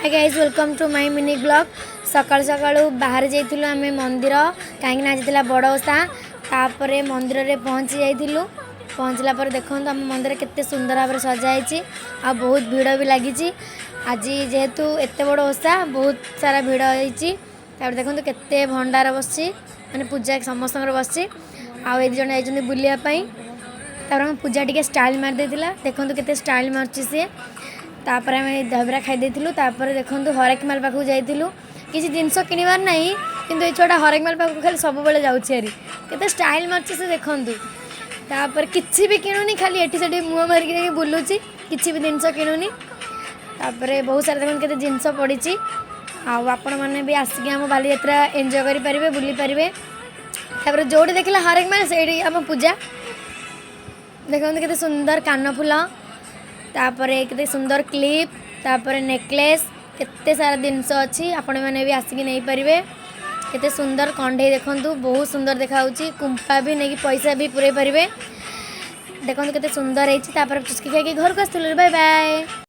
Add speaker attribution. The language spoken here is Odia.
Speaker 1: Hi guys, welcome to my mini vlog. ସକାଳୁ ସକାଳୁ ବାହାରି ଯାଇଥିଲୁ ଆମେ ମନ୍ଦିର, କାହିଁକିନା ଆଜି ଥିଲା ବଡ଼ ଓଷା। ତାପରେ ମନ୍ଦିରରେ ପହଞ୍ଚି ଯାଇଥିଲୁ। ପହଞ୍ଚିଲା ପରେ ଦେଖନ୍ତୁ, ଆମ ମନ୍ଦିର କେତେ ସୁନ୍ଦର ଭାବରେ ସଜା ହେଇଛି ଆଉ ବହୁତ ଭିଡ଼ ବି ଲାଗିଛି। ଆଜି ଯେହେତୁ ଏତେ ବଡ଼ ଓଷା, ବହୁତ ସାରା ଭିଡ଼ ହେଇଛି। ତାପରେ ଦେଖନ୍ତୁ, କେତେ ଭଣ୍ଡାର ବସିଛି, ମାନେ ପୂଜା ସମସ୍ତଙ୍କର ବସିଛି। ଆଉ ଏ ଦୁଇ ଜଣ ଯାଇଛନ୍ତି ବୁଲିବା ପାଇଁ। ତାପରେ ଆମ ପୂଜା ଟିକେ ଷ୍ଟାଇଲ୍ ମାରି ଦେଇଥିଲା। ଦେଖନ୍ତୁ, କେତେ ଷ୍ଟାଇଲ୍ ମାରୁଛି ସିଏ। ତାପରେ ଆମେ ଦହିବରା ଖାଇ ଦେଇଥିଲୁ। ତାପରେ ଦେଖନ୍ତୁ, ହରେକ ମାଲ ପାଖକୁ ଯାଇଥିଲୁ। କିଛି ଜିନିଷ କିଣିବାର ନାହିଁ, କିନ୍ତୁ ଏଇ ଛୁଆଟା ହରେକ ମାଲ ପାଖକୁ ଖାଲି ସବୁବେଳେ ଯାଉଛି ଭାରି। କେତେ ଷ୍ଟାଇଲ୍ ମାରୁଛି ସେ ଦେଖନ୍ତୁ। ତାପରେ କିଛି ବି କିଣୁନି, ଖାଲି ଏଠି ସେଠି ମୁହଁ ମାରିକି ଯାଇକି ବୁଲୁଛି, କିଛି ବି ଜିନିଷ କିଣୁନି। ତାପରେ ବହୁତ ସାରା ଦେଖନ୍ତୁ, କେତେ ଜିନିଷ ପଡ଼ିଛି। ଆଉ ଆପଣମାନେ ବି ଆସିକି ଆମ ବାଲିଯାତ୍ରା ଏନ୍ଜୟ କରିପାରିବେ, ବୁଲିପାରିବେ। ତାପରେ ଯେଉଁଠି ଦେଖିଲା ହରେକ ମାଲ, ସେଇଠି ଆମ ପୂଜା। ଦେଖନ୍ତୁ, କେତେ ସୁନ୍ଦର କାନଫୁଲ, ତାପରେ କେତେ ସୁନ୍ଦର କ୍ଲିପ୍, ତାପରେ ନେକଲେସ୍, କେତେ ସାରା ଜିନିଷ ଅଛି। ଆପଣମାନେ ବି ଆସିକି ନେଇପାରିବେ। କେତେ ସୁନ୍ଦର କଣ୍ଢେଇ ଦେଖନ୍ତୁ, ବହୁତ ସୁନ୍ଦର ଦେଖାଯାଉଛି। କୁମ୍ପା ବି ନେଇକି ପଇସା ବି ପୁରେଇ ପାରିବେ। ଦେଖନ୍ତୁ, କେତେ ସୁନ୍ଦର ହେଇଛି। ତାପରେ ଚୁସ୍କି ଖାଇକି ଘରକୁ ଆସିଥିଲୁ। Bye bye.